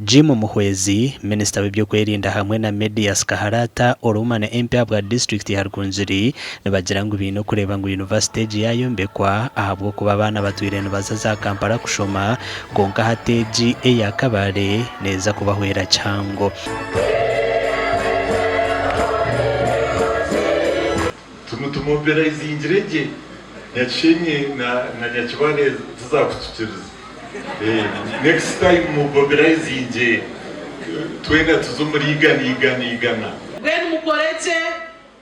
Jim Muhwezi, Minisita w'eby'okwerinda hamwe na Medius Kaharata Orumane MP ahabwa disiturikiti ya Rukungiri nibagira ngu baine okureeba ngu yunivasite egi yaayombekwa ahabw'okuba abaana batwire nibaza za Kampala kushoma kwonka hati egi eya Kabale neeza kubahwera kihango. Tumumobilizingire gye Nyakishenyi na Nyakibale tizakutukiriza. Next time mumobilizingye twena tuze omuri igana igana igana. Mbwenu mukore gye,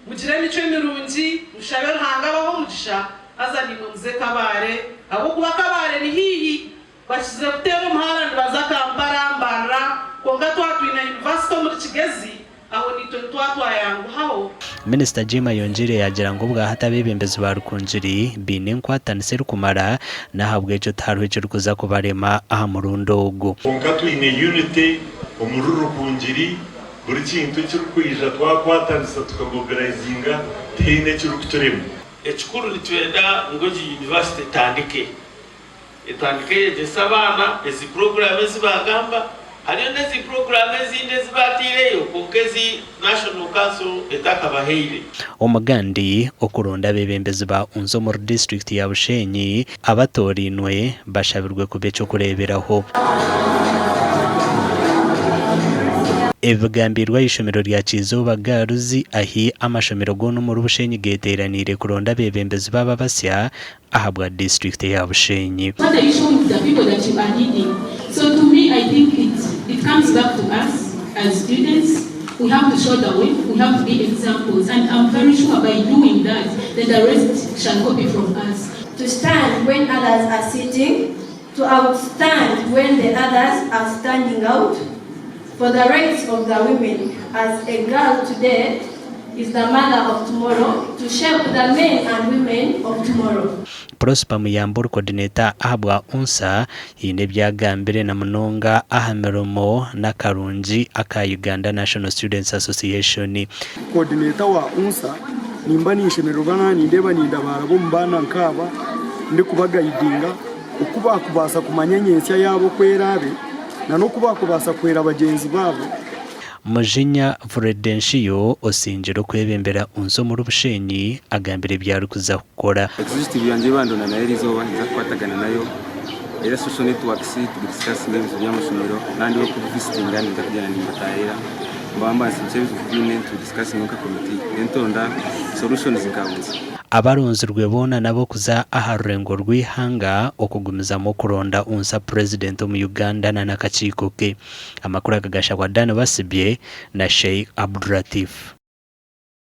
mugire emicwe mirungi, mushabe Ruhanga abahe omugisha, haza naimwe muze Kabale, ahabw'okuba Kabale ni haihi. Bakize kuteera omuhanda nibaza Kampala, Mbarara, kwonka twaba twine yunivasite omuri Kigezi, aho naitwe nitwaba twayanguhaho. Minisita Jim ayongyeire yaagira ngu obwahati abeebembezi ba Rukungiri baine enkwatanisa erikumara n'ahabw'ekyo tihariho ekirikuza kubarema aha murundi ogu. Kwonka twine unity omuri Rukungiri, buri kintu ekirikwija twakwatanisa tukamobilizinga tihaine ekirikuturema. Ekikuru nitwenda ngu egi yunivasite etandike. Etandike eyegyese abaana ezi puroguraamu ezi baagamba. Hariyo n'ezi puroguraamu ezindi ezi baataireyo kwonka ezi National Council etakabahaire. Omugandi okuronda abeebembezi ba UNZA omuri disiturikiti ya Bushenyi abatoorainwe bashabirwe kuba eky'okureeberaho. Ebi bigambiirwe aha ishomero rya Kyizooba Girls ahi amashomero goona omuri Bushenyi geeteeraniire kuronda abeebembezi baabo abasya ahabwa disiturikiti eya Bushenyi. What are you showing to the people that you are leading? So to me I think it it comes back to us as students, we have to show the way, we have to be examples and am very sure by doing that then the rest shall copy from us. To stand when others are sitting, to outstand when the others are standing out, for the rights of the women as a girl today is the mother of tomorrow, to shape the men and women of tomorrow. Prosper Muyamba ori coordinator ahabwa UNSA haine ebi agambire na munonga aha mirimo n'akarungi aka Uganda National Students Association. Coordinator wa UNSA, nimba ninshemererwa naaba nindeeba nindabaraba omu baana nkaaba ndikubagaidinga oku baakubaasa kumanya nyentsya yaabo oku eraabe na n'oku baakubaasa kuhwera bagyenzi baabo. Mujinya Fredenshiyo osingire okwebembera UNSA omuri Bushenyi agambire ebi arikuza kukora. Executive yangye ei bandonda nayo eriizooba ninza kukwatagana nayo era social networks tugidiscussinge ebizibu by'amashomero nandi okubivisitinga ninza kugyenda nimbatahirira mbambanise biki ebizibu biine tubidiscussingeho nka committee then turonda solutions nka UNSA. Abaronzirwe boona n'ab'okuza aha rurengo rw'eihanga okugumizamu okuronda UNSA Purezidenti omu Uganda na n'akakiiko ke. Amakuru aga gashabwa Dan Basibye na Sheikh Abdulatif.